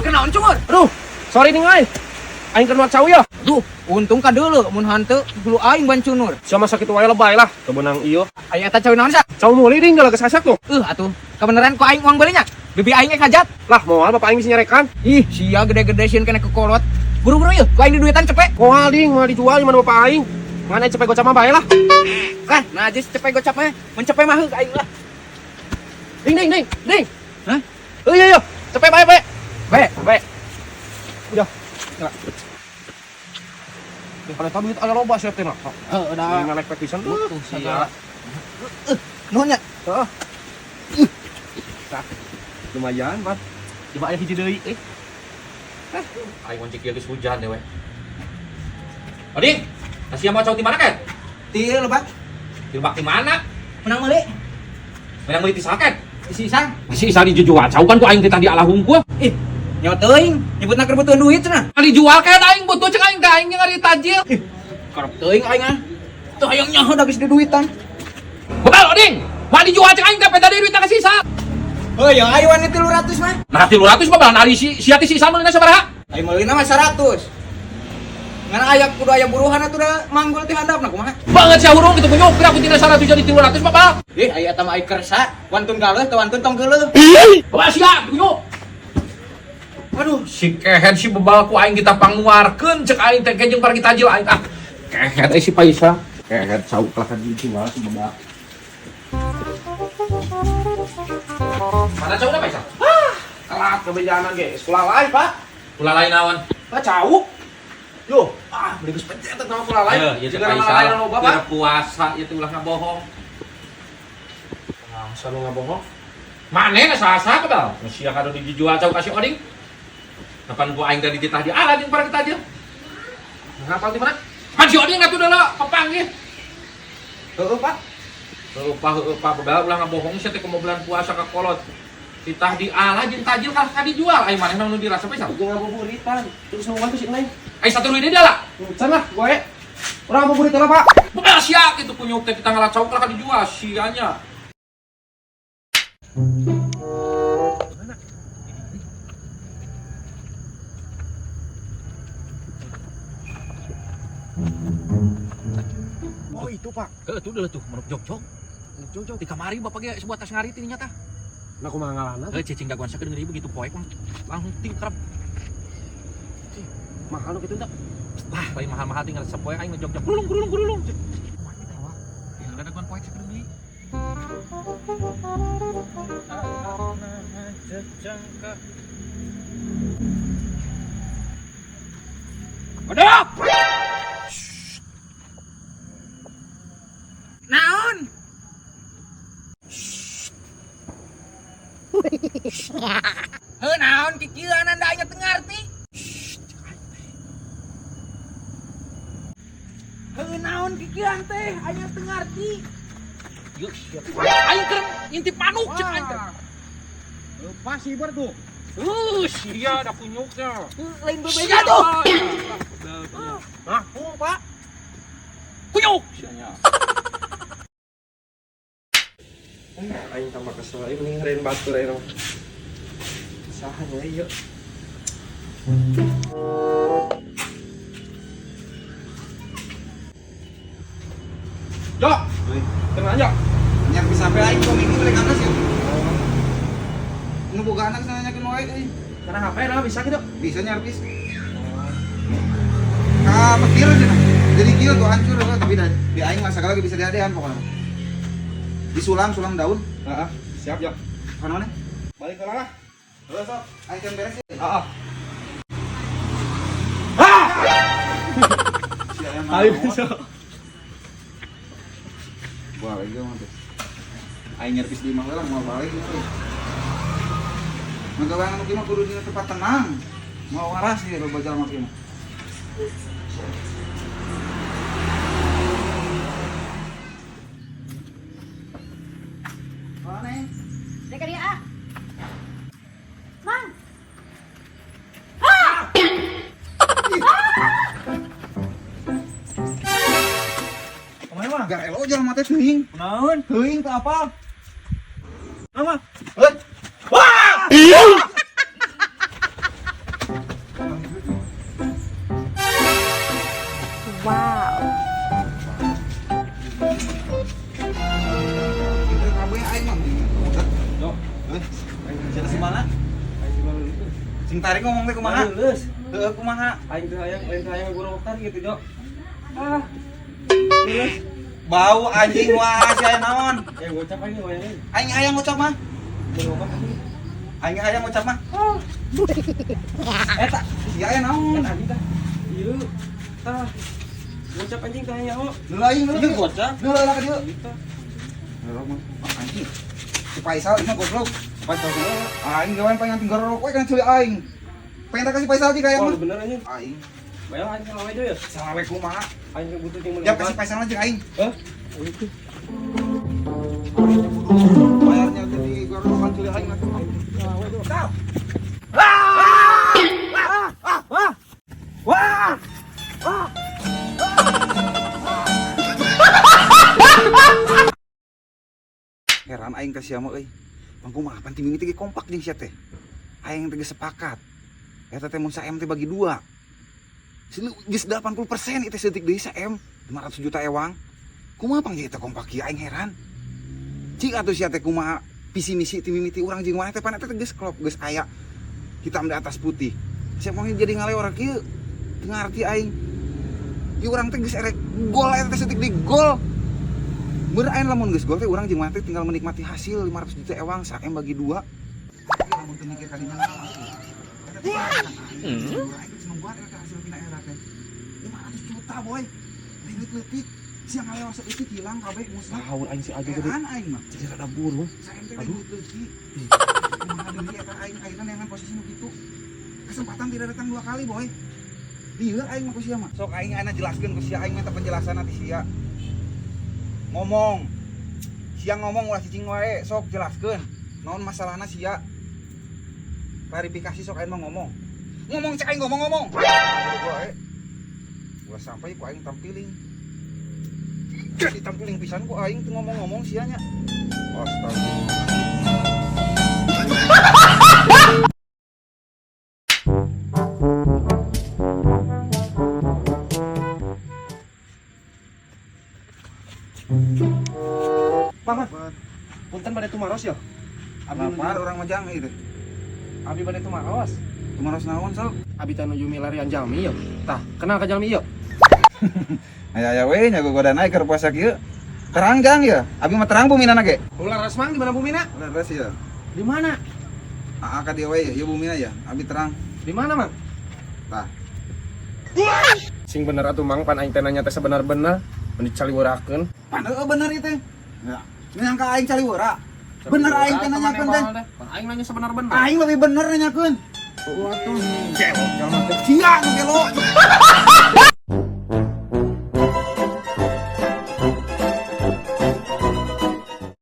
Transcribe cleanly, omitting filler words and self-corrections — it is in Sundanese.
Kenaon, cungur? Aduh, sorry nih, euy. Aing keur cau ya. Duh, untung ka deuleu, mun hanteu hulu aing ban cunur. Sama sakit wae lebay lah. Teu beunang ieu. Aya eta cau naon sa? Cau meuli ding geus asak tuh. Atuh, kebeneran ku aing uang belinya. Bibi aing ge hajat. Lah, moal bapak aing bisa nyarekan. Ih, sia gede-gede sieun kena kekolot. Buru-buru yeuh, ku aing diduitan cepe. Moal ding, moal dijual di mana bapak aing. Ngan aya cepe gocap mah bae lah. Kan, najis cepe gocap mah. Mun cepe mah heuh aing lah. Ding ding ding ding. Hah? Euy iya iya. Cepe bae bae. Bae. Bae. Udah. Ya. Ya, kalau tahu duit ada loba siap teh mah. Heeh, udah. Ini ngalek pisan tuh. Tuh, segala. Nuhun nya. Heeh. Tah. Lumayan, Mat. Coba aya hiji deui euy. Aing mun cik ieu geus hujan deh we. Oding, nasi mau cau di mana ket? Ti lebak. Di lebak di mana? Menang meuli. Menang meuli ti saha ket? Si Isang. Si Isa dijual cau kan ku aing teh tadi ala hungkul. Ih, nyawa teuing, nyebutna keur butuh duit cenah. Dijual ket aing butuh cek aing teh aing ngari tajil. Ih, karep teuing aing ah. Teu hayang nyaho da geus diduitan. Bekal Oding, mah dijual cek aing teh peda deui duitna ka si Isa. Heuh, yang aing wani 300 mah. Nah 300 mah balan ari si sia ti si Isa meulina sabaraha? Aing meulina mah 100. Ngan aya kudu aya buruhan atuh da manggul ti handapna kumaha? Banget sia hurung gitu kunyuk, kira tina 100 jadi 300 mah bal. Ih, aya eta mah aing kersa, wantun galeuh teu wantun tong geuleuh. Bawa sia kunyuk. Aduh, si kehed si bebal ku aing kita panguarkeun cek aing teh jeung pargi tajil aing ah. Kehed euy si Paisa. Kehed sauk lah kan dijual si bebal. Mana cau Paisa? Ah, kelat kebejanan ge. Sekolah lain, Pak. Ulah lain naon? Ah, cau. Yo, ah, beli geus pencet nama sekolah lain. Heuh, ieu teh Jika nama Paisa. lain loba, Pak. Keur puasa ieu teh ulah ngabohong. Ah, selalu ngabohong. Maneh na saha-saha bebal? Nu sia kado dijual cau ka si Oding. Kapan ku aing tadi ditah di ala jeung pargi tajil. Ngapal di mana? Pan si Oding atuh deuleu papanggih. Heueuh, Pak. Heueuh Pak, bebal ulah ngabohong sia teh kumaha bulan puasa ka kolot. Titah di ala jeung tajil kalah ka dijual. Ai manehna nu dirasa pisan. Jeung ngabuburitan. Terus nungguan tuh si Neng. Ai satu deui dia lah. Can lah, gue. Urang ngabuburit lah, Pak. Bebal sia kitu kunyuk teh kita ngalah cau kalah ka dijual sianya. Oh, itu, Pak. Heuh tuh deuleu tuh manuk jog-jog. Jauh-jauh. Di kamari bapak ge sebuah tas ngarit ini nyata. Nah, kumaha ngalana? Heuh cicing daguan sakedeung deui begitu poek langsung tingkrep. Mahal nu kitu teh. Wah, lain mahal-mahal tinggal sapoe aing ngejog-jog. Gurulung gurulung gurulung. Ya udah daguan poek sakedeung deui. Udah. Naon? Heuh, naon kikieuan da aing teu ngarti. Heuh, naon kikieuan teh aing teu ngarti. Yuk, siap. Aing keur ngintip manuk cek aing teh. Lepas sih bar tuh. Sia ada kunyuknya. Heuh, lain bebeja tuh. Nah, Pak. Kunyuk sianya. Aing tambah kesel, aing mending ngerain batur aing. Saha nya ieu? Jok, tenang aja. Nyerpis sampai aing komik beli kanas ya. Nu boga anak sana nyakin wae euy. Karena HP nah bisa gitu. Bisa nyerpis. Ka petir cenah. Jadi kieu tuh hancur lah, tapi da, di aing mah sagala ge bisa diadean pokoknya. Disulam, sulam daun. Heeh, siap, Jok. Kana mana? Balik ke lah. Heuh sok, aing can beres ya. Heeh. Si aya mah. Ayo bisa. Balik ge mah teh. Aing nyerpis di imah heula moal balik euy. Magawean anu kieu mah kudu dina tempat tenang. Mau waras ieu loba jalma kieu mah. Mana neng? Rek ka dieu ah. Mang. Kumaha mah? Garelo jalma teh teuing. Kunaon? Teuing teu apa? Mama. Heuh. Wow. Kita kabeh aing mah. Yo, Heuh. Cenah si mana? aing di mana dulu? Sing tarik ngomong teh kumaha? Lulus. Heuh kumaha? Aing teh hayang, lain teh hayang guru tarik gitu, Jo. Ah. Lulus. Bau anjing wah si aya naon? Ya gocap aing wayangnya. Aing hayang ngucap mah. Gerobak anjing. Aing hayang ngucap mah. Eta, Si aya naon? kan anjing tah. Ieu. Tah. Gocap anjing tah nyaho. Leula aing leula. Ieu gocap. Leula lah ka dieu. Ieu tah. Leula mah anjing. Si Faisal ini mah goblok. Faisal kumaha? Aing gawean pengen tinggal rokok kan ceuli aing. Pengen tak kasih Faisal cik hayang Oh, mah. bener anjing. Aing Bayang aing sama aja ya. salawe kumaha? Aing butuh jeung Ya kasih Faisal aja aing. Hah? Itu. Bayarnya jadi gorokan ceuli aing lah. Tau. Heran aing ka sia mah euy. Bang kumaha pan ti mimiti ge kompak jeung sia teh. Aing teh geus sepakat. Eta teh mun sa-M teh bagi dua. Geus 80% itu sedetik deui sa-M 500 juta ewang. Kumaha pang jeung eta kompak kieu aing heran. Cik atuh sia teh kumaha visi misi ti mimiti urang jeung maneh teh pan eta teh geus klop geus aya hitam di atas putih. Sia mah jadi ngaleor kieu teu ngarti aing. Ieu urang teh geus erek gol eta teh sedetik deui gol. Bener aing lamun geus gol teh urang jeung maneh teh tinggal menikmati hasil 500 juta ewang sa-M bagi dua. Tapi lamun teu mikir ka dinya mah atuh. Eta teh aing geus nungguan eta hasil tina era teh. 500 juta boy. Leutik-leutik siang ngalewa saeutik hilang kabeh musnah. Haur aing si Ajo jadi Heran aing mah. jadi rada burung. Sa-M teh Aduh. leutik-leutik. Kumaha deui eta aing ayeuna neangan posisi nu kitu. Kesempatan tidak datang dua kali boy. Lieur aing mah ku sia mah. Sok aing ayeuna jelaskeun ku sia aing minta penjelasan ti sia. Ngomong. Sia ngomong ulah cicing wae, sok jelaskeun. Naon masalahna sia? Klarifikasi sok aing mah ngomong. Ngomong cek aing ngomong-ngomong. Wae. Ulah sampai ku aing tampiling. Jadi tampiling pisan ku aing teu ngomong-ngomong sia nya. Astagfirullah. Mama, punten bade tumaros ya. Abi Lapar orang mah jang ieu teh. Abi bade tumaros. Tumaros naon sok? Abi teh nuju milarian jalmi yo. Tah, kenal ka jalmi yo. Aya aya we nya gogodan aing keur puasa kieu. Terang jang ya. Abi mah terang bumina ge. Ular resmang di mana bumina? Leres ya. Di mana? Aa ka dieu we ieu bumina ya. Abi terang. Di mana, Mang? Tah. Sing bener atuh Mang, pan aing teh nanya teh sebenar-benar mun dicaliwurakeun. Pan heueuh bener ieu teh. Ya. Nyangka aing caliwara. Bener aing teh nanyakeun teh. Pan aing nanya sebenar-benar. Aing lebih bener nanyakeun. Heeh atuh. Gelo jalma teh. Sia nu gelo.